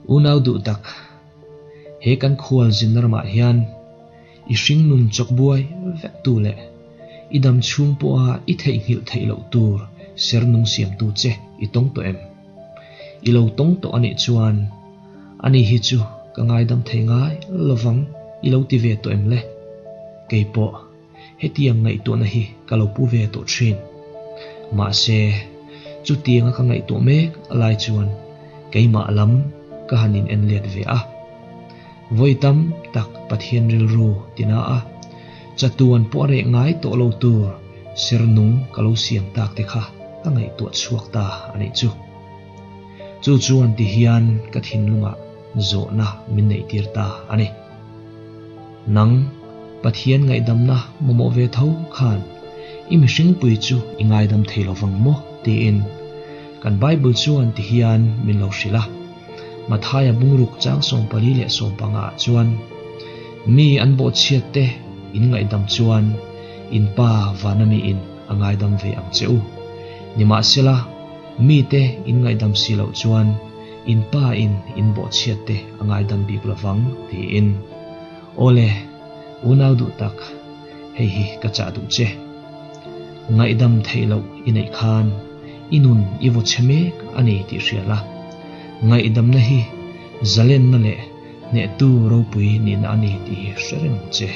Unau duh tak, he kan khual zinna ramah hian i hringnun chawk buai vek tu leh i dam chhung pawha i theihnghilh theih loh tur ser nung siamtu che i tawng tawh em? I lo tawng tawh a nih chuan ani hi chu ka ngaidam thei ngai lovang i lo ti ve tawh em le? Kei pawh hetiang ngaihtuahna hi ka lo pu ve tawh thin. Mahse, chutianga ka ngaihtuah mek lai chuan keimah lam ka han in en let ve a. Vawi tam tak Pathian rilru tina a, chatuan pawh a reh ngai tawh lo tur ser nung ka lo siam tak te kha ka ngaihtuah chhuak ta a nih chu. Chu chuan ti hian ka thinlungah zawhna min neih tir ta a ni. Nang, Pathian ngaihdamna mamawh ve tho khan i mihringpui chu i ngaidam thei lo vang maw? tiin kan Bible chuan ti hian min lo hrilh a. Mathaia bungruk chang 44 ah chuan, Mi an bawhchhiat te in ngaihdam chuan in Pa vana miin a ngaidam ve ang che u. Nimahsela, mite in ngaihdam si loh chuan in Pa in in bawhchhiat te a ngaidam bik lovang, tiin. Awle, unau duh tak, hei hi ka chah duh che. Ngaihdam theih loh i neih khan i nun i vaw chhe mek a ni tih hria la. Ngaihdamna hi zalenna leh hnehtu ropui nihna a ni tih hi hre reng che.